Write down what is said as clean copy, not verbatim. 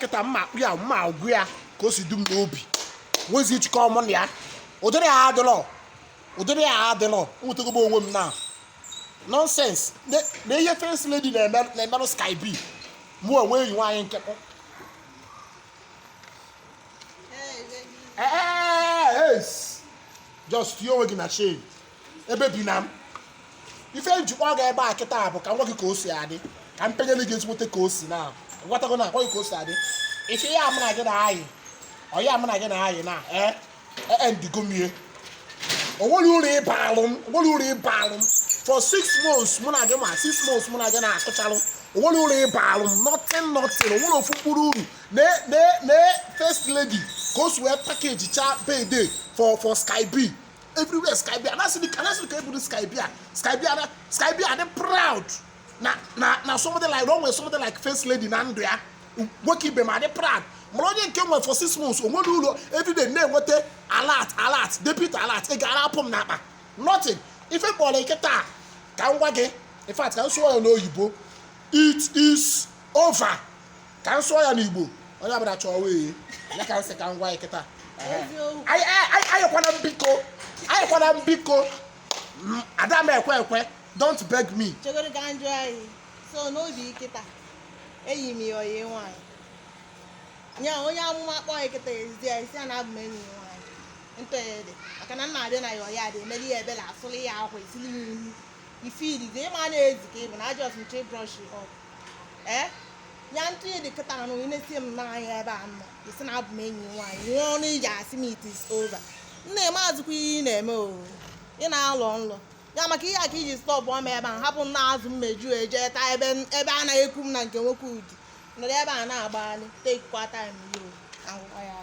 Kịta mma akpụ ya, mma agwụ ya ka o si du m n'obi. Nwezi ịchịkọ mụ na ya, ụdịrị ya adịlọ, ụdịrị ya adịlọ. Nwetago m onwe m na nonsense na ihe First Lady na-emerụ Sky B. Mụ onwe enyi nwaanyị nke kpọ. Ee, just tinye onwe gị na shame ebe bi na m. Ife njikwa ga ebe a kịta bụ ka m gwa gị ka o si adị, ka m penyere gị ezigbote ka o si na gwatago na agwa gị ka o si adị. Ife ya mụ na gị na-ayị, ọya mụ na gị na-ayị na ee ee ndigomie, onwere uru ịba alụ m, onwere uru ịba alụ m for 6 months mụ na gị ma 6 months mụ na gị na-akụchalụ. Onwere uru ịba alụ m, nothing, nothing. Onwere ofu mkpụrụ uru na na na First Lady ka o si wee package cha payday for Sky B everywhere. Sky B anasị anasị ka eburu Sky B a, Sky B ana, Sky B adị proud na somebody like o nwere somebody like First Lady na ndụ ya. Nwoke ibe m adị proud mara onye nke nwere for 6 months. O nwere ụlọ everyday na-enweta alert, alert, debit alert, ị gara apụ m n'akpa, nothing. Ife kpọrọ ike taa ka m gwa gị, in fact, ka m sụọ ya n'oyibo, it is over. Ka m sụọ ya n'Igbo, onye ọbụla chọọ wee ya. Ka m sị ka m gwa gị kịta. Eziokwu. Ayọkwana m biko, ayọkwana m biko. Ada m ekwe ekwe, don't beg me. Chegoro ka njụ anyị so n'obi kịta, enyi m ya oyi nwaanyị nya onye amụma kpọọ ya kịta, ezi ya isi ya na abụ m enyi ya nwaanyị ntọ ya dị maka na m na-abịa na ya ọya dị emeli ya ebela, asụlị ya akwa, esili ya ihu ife irizi ịma na-ezi ka ị bụ na ajọs nche brush up ee ya ntụ ya dị kịta na onye na-esi m n'anya ebe a nọ isi na abụ m enyi nwaanyị nwee ọnụ iji asị m it is over. Nna eme azụkwa ihe ị na-eme o, ị na-alọ nlọ ya maka ihe a ka iji stop m ebe a, hapụ m na-azụ mmeju eje taa ebe ebe a na-ekwu m na nke nwoke udi nọrọ ebe a na-agbagharị. Take kwa time yo, ahụkwa ya.